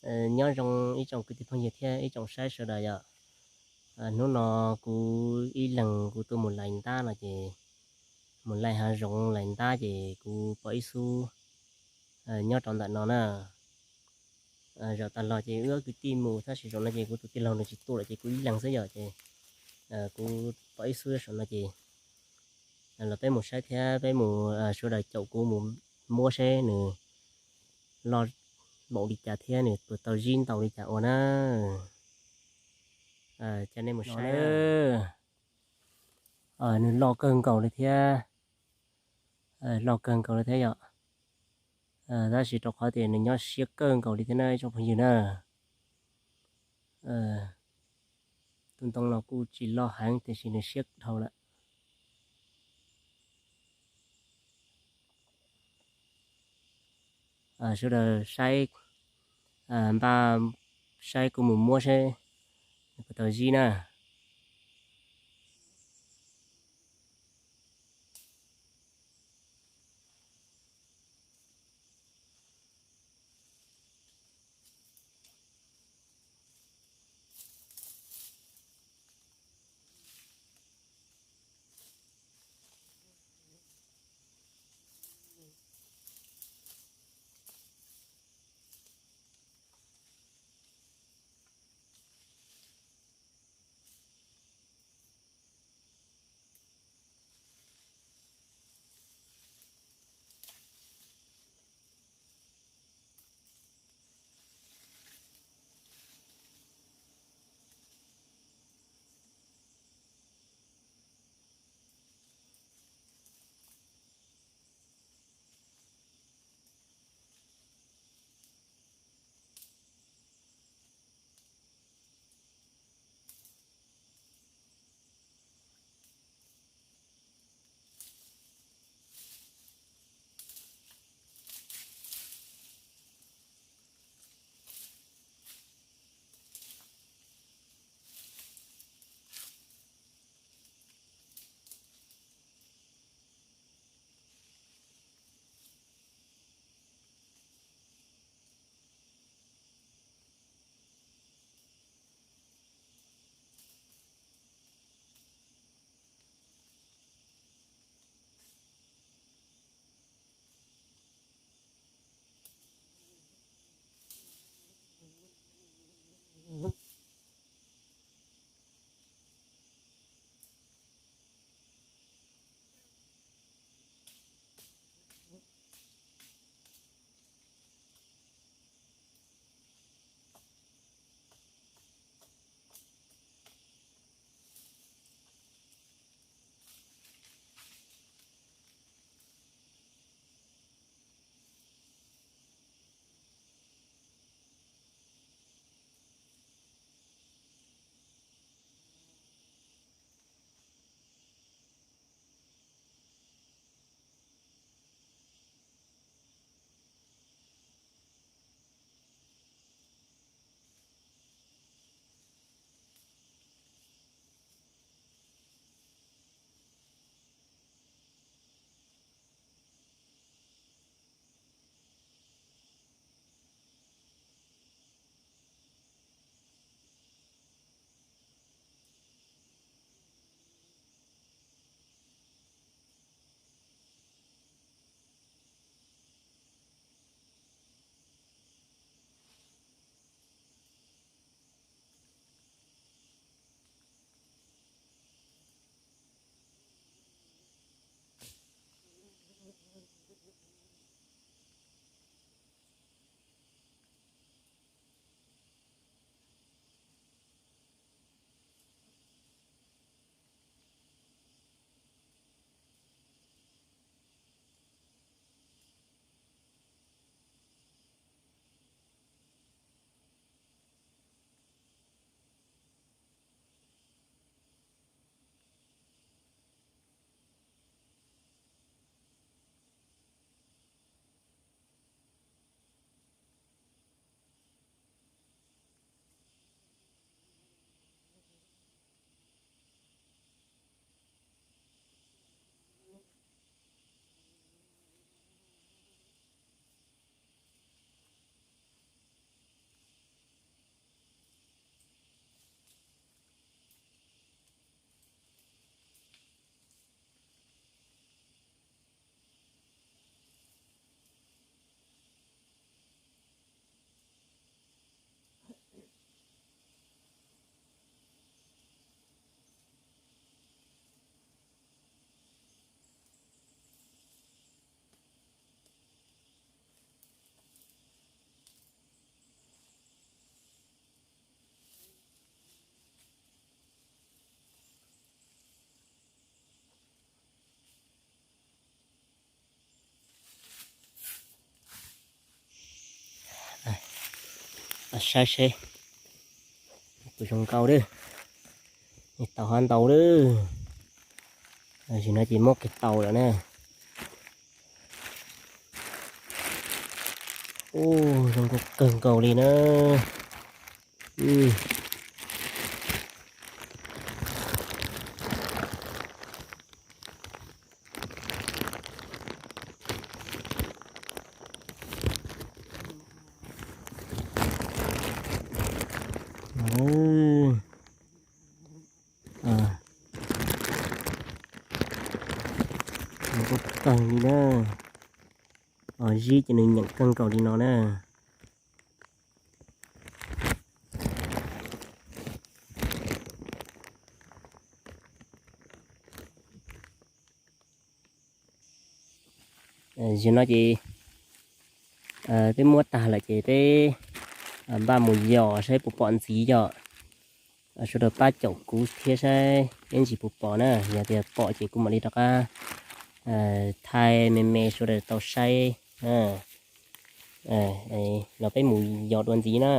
Nyob zoo ib tsoom kwv tij phooj ywg thiab ib tsoom saib sawv daws yom. Hnub no kuv ib leeg kuv tuaj mus lais ntab no ces, mus lais hav zoov lais ntab ces kuv pom ib xub nyob rau ntawm no na. Zaum tas los ces wb ob kwv tij mus tab sis zaum no ces kuv tus tij laug nws tsis tuaj lawm ces kuv ib leeg xwb yom ces kuv pom ib xub saum no ces los peb mus saib thiab peb mus, sawv daws caum kuv mus muab seb nws loj npaum li cas thiab nws puas tau zib ntau li cas ua na. Coj nej mus saib. Nws loj kawg nkaus li thiab, loj kawg nkaus li thiab yom. Tab sis rau qhov tias nws nyob siab kawg nkaus li thiab na ib tsoom phooj ywg na. Tus ntoo los kuj tsis loj heev tiam sis nws siab dhau lawm. Sawv daws saib, npaj saib kuv mus muab seb nws puas tau zib na. Saib seb puas zoo nkauj lawm. Tau hab ntau lawm. Tam sim no ces muab kiag tau lawm na. Ub, zoo nkauj kawg nkaus li na. Zoo nkauj kawg li na. Zib ces nws nyeem kawg nkaus li no na. Zaum no ces peb muab tag lawm ces peb npaj mus yos saib puas pom ntxiv yom. Sawv daws pab caum kuv thiab saib ib ntsis puas pom na, yog tias pom ces kuv mam li rov qab thaij me me sawv daws tau saib. Los peb mus yos dua ntxiv na.